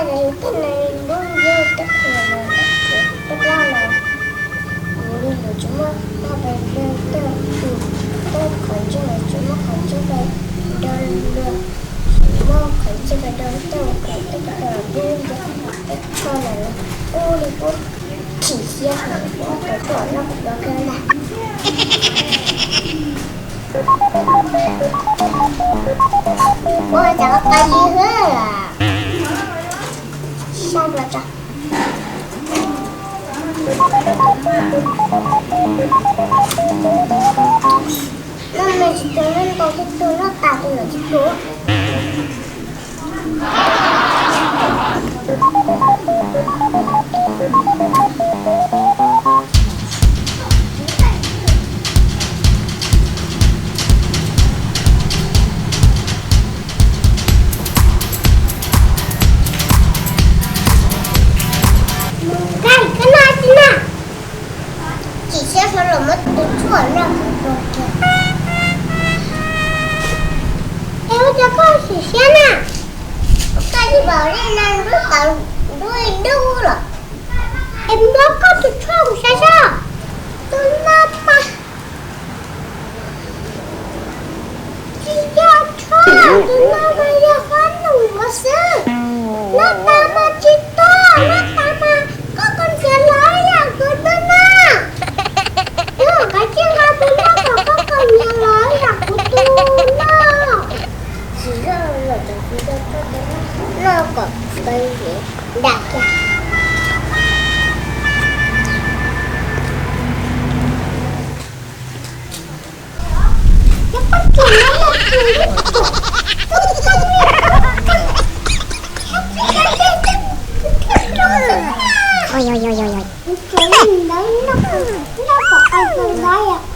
Yus tej no lub ntiag tej qhov no, tej plab no, yus li yus tsis muaj paj pas dog tej, tej qhov ntswg no tsis muaj qhov ntswg pas dog luag, tsis muaj qhov ntswg pas dog tej, tej qhov ntswg tej tsho no, ub li pub chim siab heev, ua tau tuaj noj kuv cov kawg ntag. Ua cas qa qa li hwb, sab dua tso. Noj me tsis tuag, noj ntau thiab tuag, noj tas tus lawm tsis tuag. Nqaij, koj noj tsis noj? Chim siab sawv los muab tus tshuaj noj kiag. Es ua cas koj chim siab na? Koj tsis pom li no nruab tawv nruab dub los? Es muab koj tus tshuaj kuv saib saib. Tus no mas tsis yog tshuaj, tus no mas yog fab nus ua xwb. Noj tas mas tsis tuag, noj tas mas koj kaus hniav los ib yam kuv tus no. Tus kav tsij nqa tus no kom koj kaus hniav los ib yam kuv tus no. Tsis yog, noj kom nqa kiag. Ntawd noj kom qai tus ntawd yom.